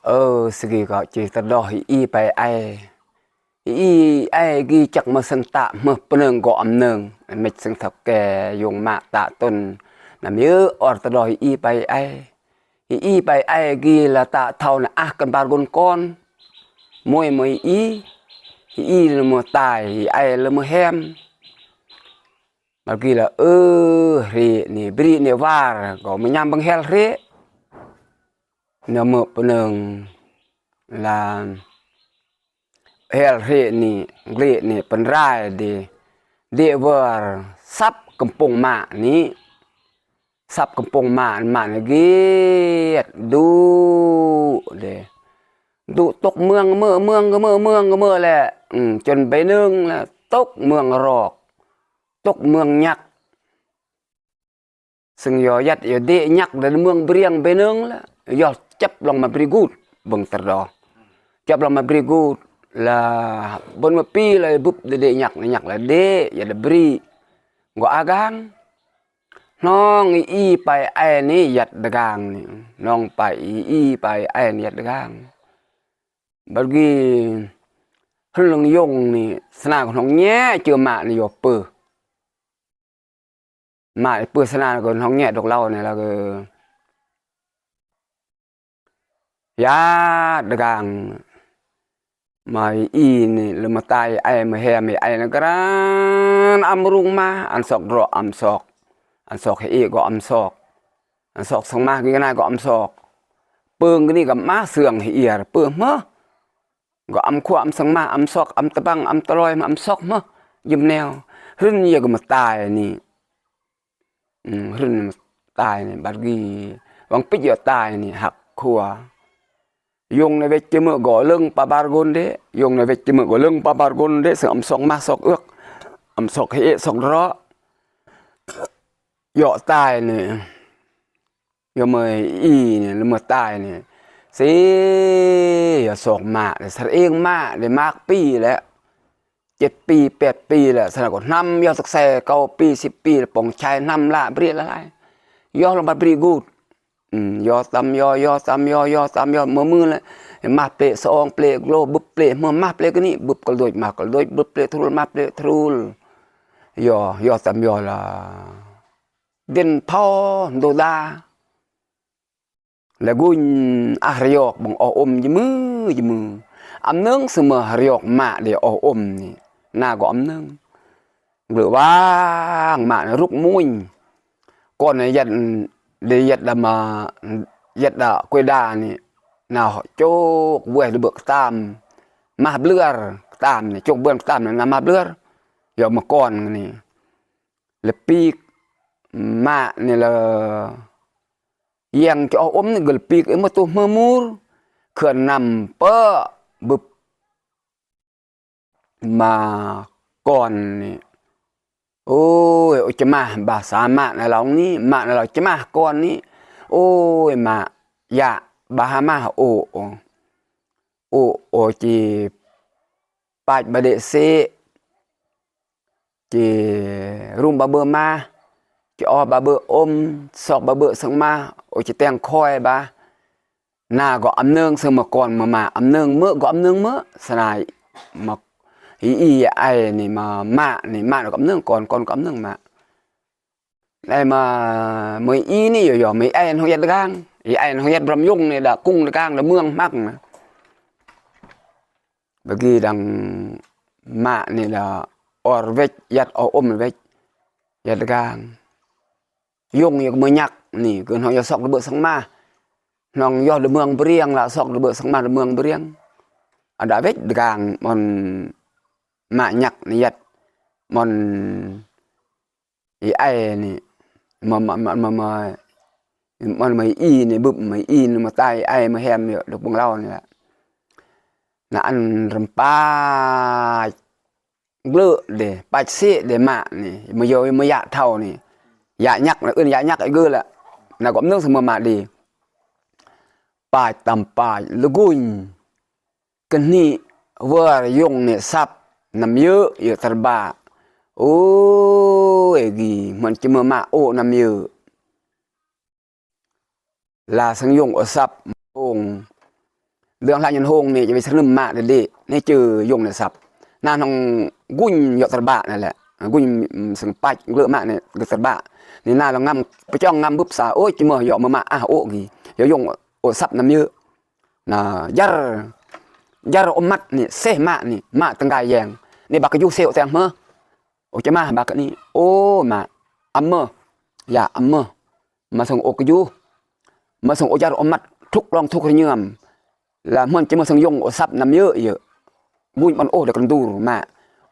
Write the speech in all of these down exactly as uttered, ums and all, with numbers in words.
Ơ, sigi kau chi tơdoh i i pai ai. I i ai gi chăk mơsen ta mơh pơnơng gŏ amnơng. Mĕt seng thok ke yung mă ta tŭn. Năm yơh or tơdoh i i pai ai. I i pai ai gi la ta thâu na ah kơnbar gun kon. Môi môi i i. I i lơ mơ tai, i ai lơ mơ hem. Băt gi la ơ, hrĕ ni, bri ni war, gŏ mơnyam bang hel hrĕ. Nơ mơ pơnơng la hel hrĕ ni, glĕ ni, pơnrai đi. Dê̆ wơr, săp kơmpong mă ni. Săp kơmpong mă, mă ni git, dŭ đi. Dŭ tŏk mương mơ, mương mơ, mương mơ lĕ. Ừ, chun bơnơng lĕ, tŏk mương rok. Tŏk mương nhăk. Seng yo yat yo dê̆ nhăk dan mương briăng bơnơng lĕ. Yo chăp lŏng ma bri gut bang tơdoh. Chăp lŏng ma bri gut la bơ̆n mă pi la bŭp dê̆ dê̆ nhăk, nhăk la dê̆, yat la bri. Gŏ agang. Hnong i i pai ai ni yat dơgang ni. Hnong pai i i pai ai ni yat dơgang. Băt gi hrŭn lăng yong ni sơnang hnong nhe chơ mă ni yo pơ. Mă pơ sơnang kơ hnong nhe dŏk lau ni la kơ yat dơgang. Mă i i ni lơ mă tai ai mă hem i ai na gran am rung mă, ăn sok drŏ am sok. Ăn sok hê i gŏ am sok. Ăn sok sơng mă gĭ gơna gŏ am sok. Pơng gĭ ni găm mă sơng hê i ar pơ mă. Gŏ am khua am sơng mă, am sok, am tơbăng, am tơloi mă, am sok mă. Jum neo. Hrŭn yơh găm mă tai ni. Hrŭn tai ni, băt gi wang pit yo tai ni hak khua. Yong ni wet chơmơ̆ gŏ lơng pa bar gon dê̆, yong ni wet chơmơ̆ gŏ lơng pa bar gon dê̆, seng am sok mă sok ưk, am sok hê sok drŏ. Yo tai ni, yo mơi i ni, lơ mơi tai ni. Si, yo sok mă, sar ing mă, dê̆ mak pi lĕ. Chet pi, pet pi lĕ, sơnang kơ hnam, yo tơk se, kâu pi, sip pi lĕ, pong chai hnam la, bri la lai. Yo lŏng băt bri gut. Yo tam yo, yo tam yo, yo tam yo, mơmơ lĕ. Mah plĕ sơong, plĕ glô, bŭp plĕ, mơ mah plĕ kơ ni, bŭp kơl dôch, mah kơl dôch, bŭp plĕ thrul, mah plĕ thrul. Yo, yo tam yo la. Dên phao, ndo da. Lơ gun ah rơyok bang oh ôm jơmơ, jơmơ. Amnơng sơmơ rơyok mă đe oh ôm ni. Na gŏ amnơng. Glơ̆ wang mă ni rŭk muñ. Kon ni yat, đe yat đa mă, yat đa kuê đa ni. Na chok weh đe bơ̆ kơtam. Mah blơr kơtam ni, chok bơ̆n kơtam ni, na mah blơr. Yo mă kon ni. Lĕ pik mă ni lơ Yang chơ oh ôm ni gơl pik ê mơ tuh mơ mur. Khơn năm pơ bưp ma kon ni. Ôi, ôi, chơmah bah sa mă na lŏng ni, mă na lŏng chơmah kon ni. Ôi, mă ya bah mah ô, ô. Ô, ô, chi pach ba đe sê. Chi rŭm ba bơ mah, chi oh ba bơ ôm, sok ba bơ sơng mah, ô chi teng khoi ba. Na gŏ amnơng sơng mă kon mă mă, amnơng mơ̆, gŏ amnơng mơ̆, sơnai mă i i ai ni mă mă ni, mă ni gŏ amnơng kon, kon gŏ amnơng mă. Ai mă, mă i ni yo yo, mă i ai hnong yat dơgang, i ai hnong yat bram yung ni đa kung dơgang đa mương hmăk na. Bơ gi đang mă ni đa or wet, yat oh ôm wet, yat dơgang. Yung yo mơ nhăk ni, kơ hnong yo sok đe bơ sơng mah. Hnong yo đe mương briăng la sok đe bơ sơng mah đe mương briăng. Ada wet dơgang mon mă nhăk ni yat. Mon i ai ni, mă, mă, mă, mă, mă, mă, mă i ni, bưp mă i ni, mă tai ai, mă hem yo, đuk bang lao ni la. Na ăn rơm pach glơ̆ đe, pach sê đe mă ni, mă yo, mă ya thâu ni. Ya nhăk, na ưn ya nhăk i gơ̆ la. Na gŏ amnơng sơng mă mă đe. Pach tam pach lơguñ. Kơnhi wơr yung ni sap năm yơ̆, yơ̆ tơrbă. Ôi, ê gi, mơ̆n chi mơ mă ô năm yơ̆. La seng yung ô sap ong. Dang lain hong ni, jawi sernum ma' de, de. Ni chư yong ni sap. Na nong gun yŏ terbak na lĕ. Gun, mm, seng pac glơ ma' ni, glơ terbak. Ni na la ngam, pechong ngam bưp sa, ôi, chi mơ yŏ mơ ma' ah ôk gi. Yŏ yong ôk sap năm yơ̆. Na, jar, jar ôk mat ni, seh ma' ni, ma' tenggai yeng. Ni ba keju seh ôk teng mơ. Ôk chi mă ba kơ ni, ô ma', âm mơ. Ya, âm mơ. Mă song ôk keju. Mă song ôk jar ôk mat, thuk long thuk rơnyơm. La mhơn chi mơ song yong ôk sap năm yơ̆ yơ̆. Gun ƀon ôh de kendur ma'.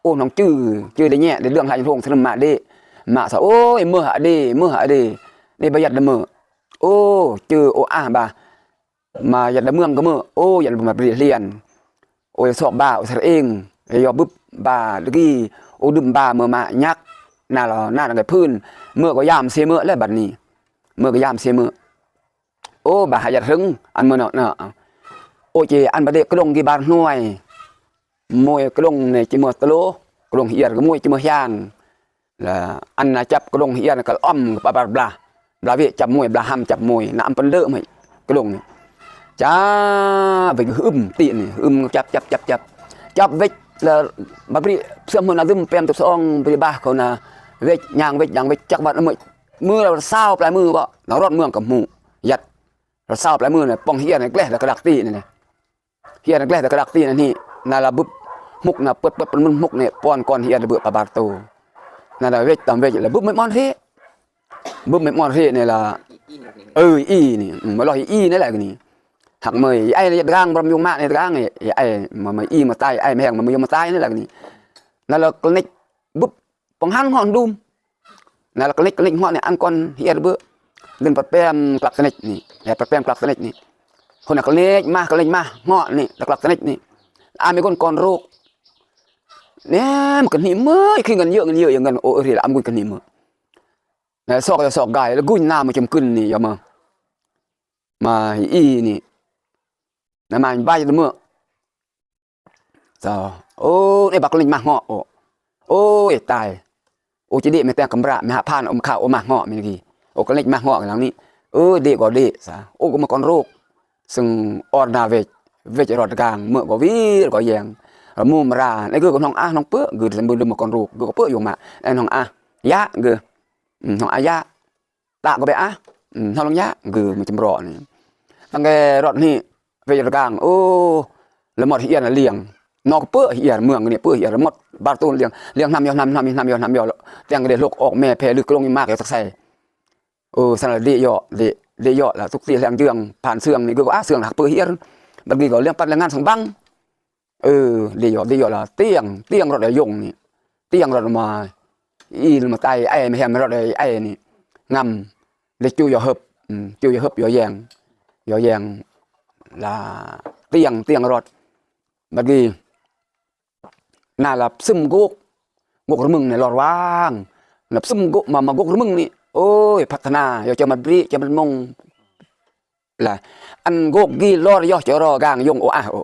Ôh nong chư, chư de nhẹ, de dang lain hong sernum ma' de. Ma' sa, ôi, mơ hă de, mơ hă de. De ba yat de mơ. Ô, chư ôk ah ba. Ma yat đa mương kơ mơ, ô, yat đa mương ma bri lian. Ô, yat sok ba, ô, ser ing. Yat bưp ba, đơgi, ô, đưm ba, mơ ma' nhak. Na lo, na đa ngai phưn. Mơ kơ yam se mơ lĕ băt ni. Mơ kơ yam se mơ. Ô, ba ha yat hrưng, ăn mơ nŏ nŏ. Ô, chi ăn ba de kơdông gi bar hnuai. Môi kơdông ne chi mơ tơlô, kơdông hiar kơ môi chi mơ hian. La ăn na chăp kơdông hiar kơ lŏm kơ pă bar blah. Blah wĕ chăp môi, blah ham chăp môi. Na ăn pơndơ̆ môi kơdông ne. Chăp wĕch hưm ti ne, hưm chăp, chăp, chăp, chăp. Chăp wĕch la ba bri sơm hơna dơm pem tŭp song bri bah kơ na wĕch, nhang wĕch, nhang wĕch chăp wăt môi. Mơ la rơsao plai mơ wă, na rot mương kơ hmu. Yat. Rơsao plai mơ ne, pong hiar ne, gleh la kơđak ti ne ne. Hiar gleh da kơđak ti ne ni, na la bưp hmuk na pơt pơt pơt mŭn hmuk ne pon kon hiar bưp pă bar tô. Na la wĕch tam wĕch la bưp mĕ mon hrĕ. Bưp mĕ mon hrĕ ne la, ơ, i ni, mă loh i ne la gini. Hăk mơi, i ai la yat dgang bram yong ma' ne dgang, i ai mă mơi i mă tai, ai mă heng mă mơi yong mă tai ne la gini. Na la kơlnech bưp pong hăn hon dum. Na la kơlnech, kơlnech hngok ni ăn kon hiar bơ. Dơ̆n pơrpem klak tơnech ni. Hiar pơrpem klak tơnech ni. Hôn na kơlnech mah, kơlnech mah hngok ni, la klak tơnech ni. Am i gon kon rok. Nem kơnhi mơ, khi ngăn yơ, ngăn yơ, yơ ngăn ô ri la am gun kơnhi mơ. Na sok, yơ sok gai, la gun na mă chum kưn ni, yơ mơ. Mă i ni. Na mă bai dơ̆ mơ. Sao. Ô, ne ba kơlnech mah hngok, ô. Ô, e tai. Ô, chi đe mă teng kơmră, mă hăp han, ô, mă khao, ô, mah hngok, mă gi. Ô, kơlnech mah hngok, lăng ni. Ô, đe gô đe, sa. Ô, gô mă kon rok. Sưng or na wĕch. Wĕch rot gang, mă gô wir, gô yeng. Mum ra, ne gơ gô hnong ah, hnong pơ, gơ sưng bơ đơm mă kon rok, gơ gô pơ yong mă. Ne hnong ah. Ya, gơ. Hnong ah ya. Ta gô be ah, hm, hnong lăng ya, gơ mă chơmro ni. Tăng gơ rot ni, wĕch rơgang, ô, la mot hiar na liang. Nok pơ hiar mương ni pơ hiar la mot, bar tun liang, liang hnam yo, hnam, hnam, hnam yo, hnam yo. Teng gơ đe hlôk ok me phe lư klong i mak yo tak sai. Ô, san la đe yo, đe, đe yo la tuk ti liang jương, phan sương ni gơ ah sương la pơ hiar. Băt gơ liang pat liang ngan sang bang. Ơ, đe yo, đe yo la tiang, tiang rot đe yong ni. Tiang rot mă, i mă tai, ai mă hem rot đe ai ni. Ngăm, đe chu yo hơp, hm, chu yo hơp yo yeng. Yo yeng la tiang, tiang rot. Băt gi, na la pơsưm gok, gok rơmưng ni lor wang. Na pơsưm gok mă, mă gok rơmưng ni. Ôi, phat na, yo chơ mat bri, chơ mat mông. La, ăn gok gi lor yo chơ ro gang yong ô ah ô.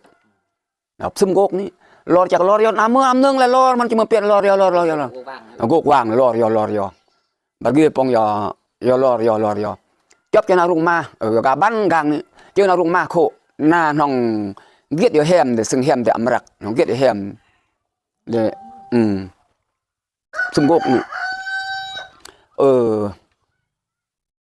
Na, pơsưm gok ni. Lor chăk lor yo, na mơ am nơng la lor, mă chi mă pian lor yo, lor, lor yo, lor. Gok wang, lor yo, lor yo. Băt gi pong yo, yo lor yo, lor yo. Chop chơ na rung mah, ơ, ga ban gang ni. Chơ na rung mah khô, na hnong giet yo hem, đe sưng hem, đe amrak. Hnong giet yo hem. Đe, hm. Pơsưm gok ni. Ơ.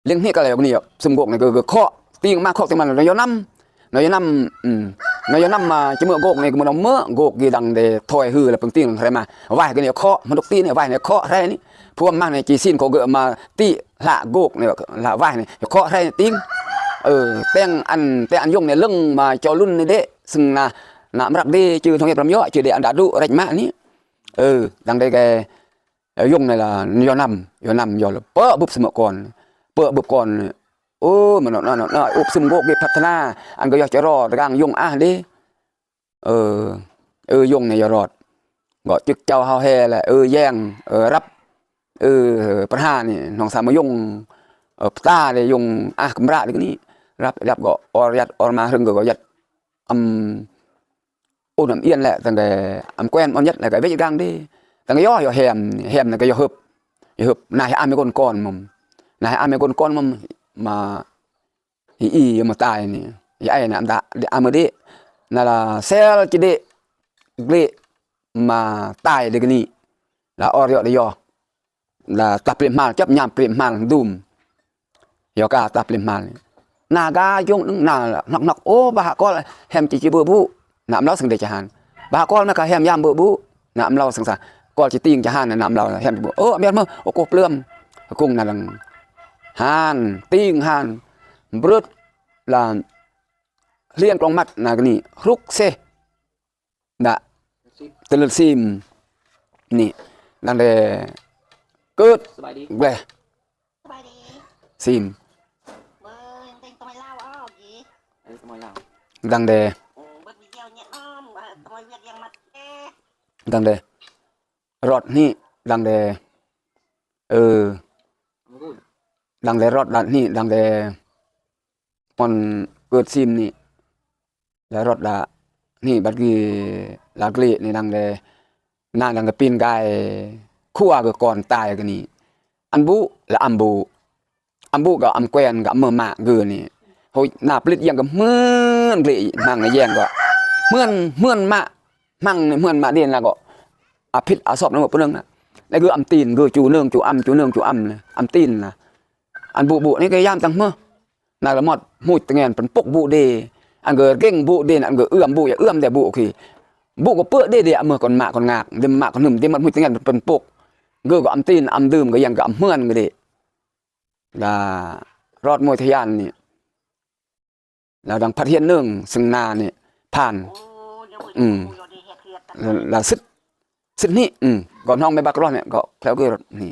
Liang hni kơ la yo ni yo, pơsưm gok ni gơ, gơ khŏ, ting mă khŏ ting mă na yo năm. Na yo năm, hm. Na yo năm mă chi mă gok ni gơ mơnong mă, gok gi dang đe thoi hư la pơng ting hrei mă. Waih gơ ni khŏ, mă dŏk ti ni, waih ni khŏ hrei ni. Phuam mă ni chi sin kơ gơ mă ti hla gok ni, hla waih ni, khŏ hrei ni ting. Ơ, teng ăn, teng ăn yong ni lưng mă chao lun ni đe, sưng na, na mrak đe, chư thong yet ram yo, chư đe ăn đa đu, rech mă ni. Ơ, dang đe gơ, Ơ, yong ni la, yo năm, yo năm yo la, pơ bưp sơmơ̆ kon, pơ bưp kon. Ô, mă nŏ, nŏ, nŏ, nŏ, ŭp sưm gok ge phat na, ăn gơ yo chơ ro, rơgang yong ah đe. Ơ, ơ, yong ni yo rot. Gŏ chưk chau hao he la, ơ, yeng, ơ, răp, ơ, pơrha ni, hnong sa mă yong, ơ, pơta đe yong ah kơmră đe ni. Răp, răp gŏ, or yat, or ma hrưng gơ gŏ yat. Ăm, Ôn ăm yên lĕ, tang gơ ăm quen ôn nhất lĕ gơ wĕch gang đe. Tang gơ yo, yo hem, hem na gơ yo hơp. Yo hơp, na he am me gon kon mơm. Na he am me gon kon mơm, mă hi i yo mă tai ni. Yo ai na am da, đe am đe. Na la sel chi de' gle' ma tai de' gini. La or yo de' yo. La ta pli mal, chap nyam pli mal dum. Yo ka ta pli mal. Na ga jong neng na la nok nok, o, ba ha kol hem chi chi bu bu. Na mlau seng de' cha han. Ba ha kol me ka hem yam bu bu. Na mlau seng sa. Kol chi ting cha han, na mlau hem bu. O, biar mo, o, ko plem. Kung na leng. Han, ting han. Brut la lien klong mat na gini. Ruk se. Na, telel sim. Ni, dang de kut. Gleh. Sim. Dang de. Dang de. Rot ni, dang de. Ơ. Dang de rot dat ni, dang de. Pon kut sim ni. La rot la ni bat gi la gle' ni dang de, na dang de pin gai khua gơ kon tai gini. An bu la am bu. Am bu gơ am kuen gơ am mơ ma gơ ni. Hôi na plit yang gơ mơn gle' mang yang gơ. Mơn, mơn ma, mang ni mơn ma din la gơ. A phit a sop na mơ punang na. Na gơ am tin, gơ chu nương chu am, chu nương chu am na. Am tin na. An bu bu ni kơ yam tang mơ. Na la mot muj tingen pynpuk bu de. An gơ geng bu de, an gơ ưm bu ya ưm de bu ki. Bu gơ pơ de de, a mơ kon ma kon ngak, de ma kon num, de mot muj tingen pynpuk. Gơ gơ am tin, am dum, gơ yang gơ am hmưan gơ de. La rot muj tha yan ni. La dang phat hiên nương sưng na ni phan. Ừm. La, la sứt. Sứt ni, ừm. Gom hnong me bak roh me, gom khleo gơ rot ni.